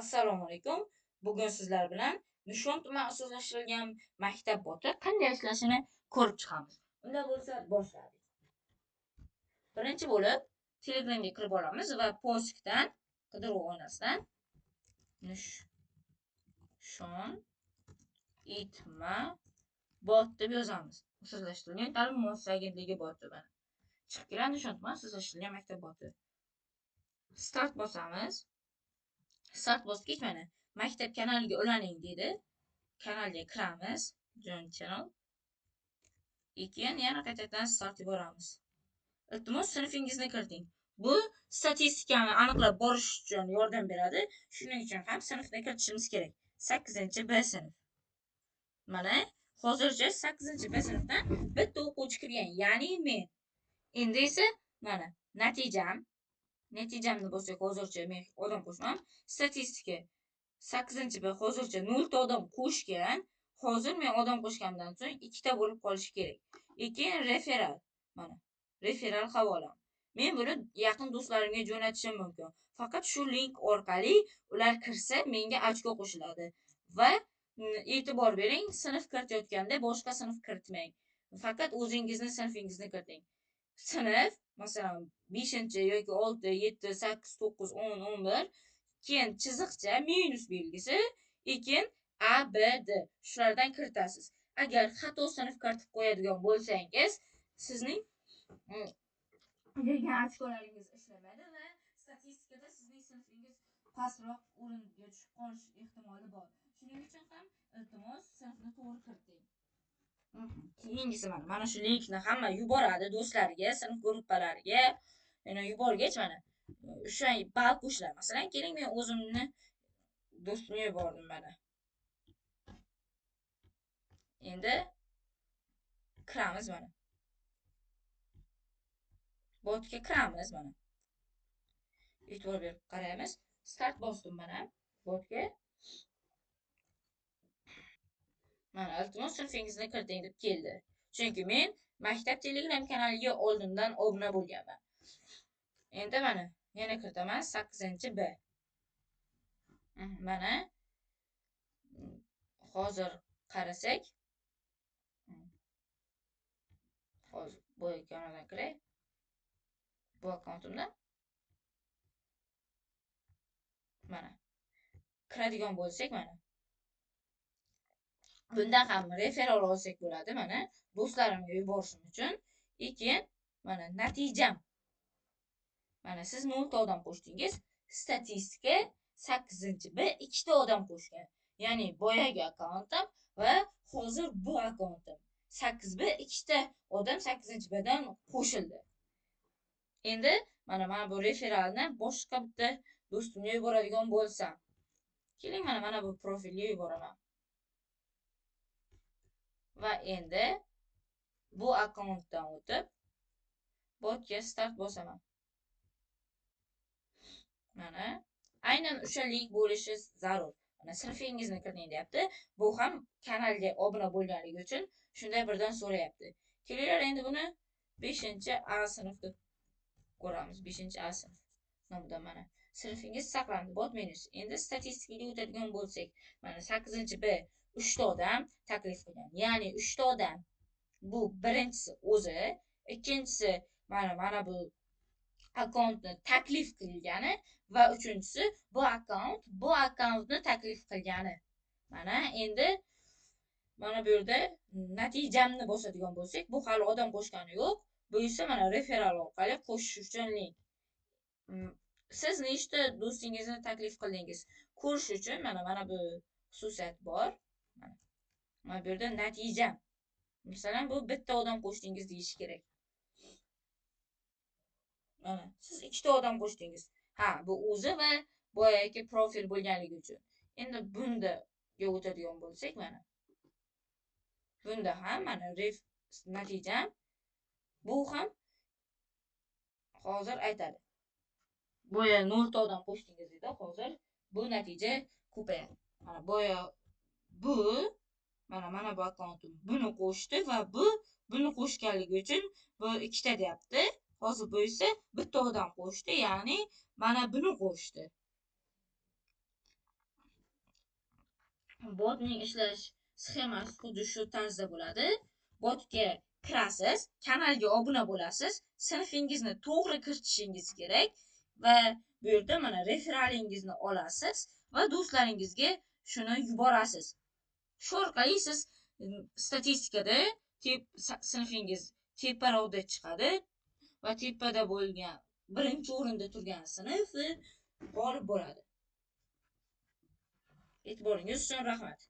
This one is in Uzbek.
Assalomu alaykum. Bugun sizlar bilan Nishon tuman ixtisoslashtirilgan maktab boti qanday ishlashini ko'rib chiqamiz. Unda bo'lsa boshladik. Birinchi bo'lib Telegramga kirib olamiz va poskdan qidiruv oynasidan Nishon itma bot deb yozamiz. Ixtisoslashtirilgan ta'lim muassasasi agentligi boti mana. Chiqib keladi Nishon tuman ixtisoslashtirilgan maktab boti. Start bosamiz. Start bosgach mana maktab kanaliga ulaning dedi. Kanalga kiramiz. Join channel. Keyin yana qaytadan start yuboramiz. Iltimos sinfingizni kiriting. Bu statistikani aniqlab borish uchun yordam beradi. Shuning uchun ham sinfni kiritishimiz kerak. 8-B sinf. Mana hozircha 8-B sinfdan bitta o'quvchi kirgan, ya'ni men. Endi esa mana natijam. Natijamni bo'lsak hozircha men odam qo'shmam. Statistika 8-B hozircha 0 ta odam qo'shgan. Hozir men odam qo'shgandan so'ng 2 ta bo'lib qolishi kerak. Keyin referal. Mana referal havolam. Men buni yaqin do'stlarimga jo'natishim mumkin. Faqat shu link orqali ular kirsa menga ochko qo'shiladi. Va e'tibor bering, sinf kiritayotganda boshqa sinf kiritmang. Faqat o'zingizni sinfingizni kiriting. Sinf, masalan, 5 yoki 6, 7, 8, 9, 10, 11, keyin chiziqcha minus belgisi, keyin A, B, D shulardan kiritasiz. Agar xato sinf kiritib qo'yadigan bo'lsangiz, sizning bergan ochkolaringiz ishlamaydi va statistikada sizning sinfingiz pastroq o'ringa tushib qolish ehtimoli bor. Shuning uchun ham iltimos sinfni to'g'ri kiriting. Keyingisi mana shu linkni hamma yuboradi do'stlariga, sinf guruhlariga. Yana yuborgach mana o'sha ball qo'shiladi. Masalan, keling men o'zimni do'stimga yubordim mana. Endi kiramiz mana. Botga kiramiz mana. E'tibor berib qaraymiz. Start bosdim mana botga. Mana iltimos sinfingizni kiriting deb keldi. Chunki men maktab Telegram kanaliga oldindan obuna bo'lganman. Endi mana yana kiritaman 8-B. Mana hozir qarasak, hozir bu kanaldan kiray. Bu akkauntimdan mana kiradigan bo'lsak mana bundan ham referal olsak bo'ladi mana do'stlarimga yuborishim uchun. Keyin mana natijam. Mana siz 0 ta odam qo'shdingiz. Statistika 8-B 2 ta odam qo'shgan. Ya'ni boyagi akkauntim va hozir bu akkauntim. 8B 2 ta odam 8-Bdan qo'shildi. Endi mana bu referalni boshqa bitta do'stimga yuboradigan bo'lsam, keling mana bu profilga yuboraman. Va endi bu akkauntdan o'tib botga start bosaman. Mana aynan o'sha link bo'lishi zarur. Mana sinfingizni kiriting deyapti. Bu ham kanalga obuna bo'lganligi uchun shunday birdan so'rayapti. Kelinglar endi buni 5-A sinf deb ko'ramiz. 5-A sinf nomidan mana sinfingiz saqlandi. Bot menyusi. Endi statistikaga o'tadigan bo'lsak, mana 8-B 3 ta odam taklif qilgan. Ya'ni 3 ta odam. Bu birinchisi o'zi, ikkinchisi mana bu akkauntni taklif qilgani va uchinchisi bu akkauntni taklif qilgani. Mana endi mana bu yerda natijamni bosadigan bo'lsak, bu hali odam qo'shgani yo'q. Bu esa mana referal orqali qo'shish uchun link. Siz nechta do'stingizni taklif qildingiz ko'rish uchun mana bu xususiyat bor. Mana bu yerda natijam. Masalan, bu bitta odam qo'shdingiz deyish kerak. Mana siz 2 ta odam qo'shdingiz. Ha, bu o'zi va boyagi profil bo'lganligi uchun. Endi bundaga o'tadigan bo'lsak, mana bunda ham mana natijam bu ham hozir aytadi. Boya 0 ta odam qo'shdingiz dedi, hozir bu natija ko'payadi. Mana boya bu mana bu akkauntim buni qo'shdi va bu buni qo'shganligi uchun bu 2 ta deyapti. Hozir bu esa bitta odam qo'shdi, ya'ni mana buni qo'shdi. Botning ishlash sxemasi xuddi shu tarzda bo'ladi. Botga kirasiz, kanalga obuna bo'lasiz, sinfingizni to'g'ri kiritishingiz kerak va bu yerda mana referalingizni olasiz va do'stlaringizga shuni yuborasiz. Shu orqali siz statistikada sinfingiz teparoqda chiqadi va tepada bo'lgan birinchi o'rinda turgan sinf g'olib bo'ladi. E'tiboringiz uchun rahmat.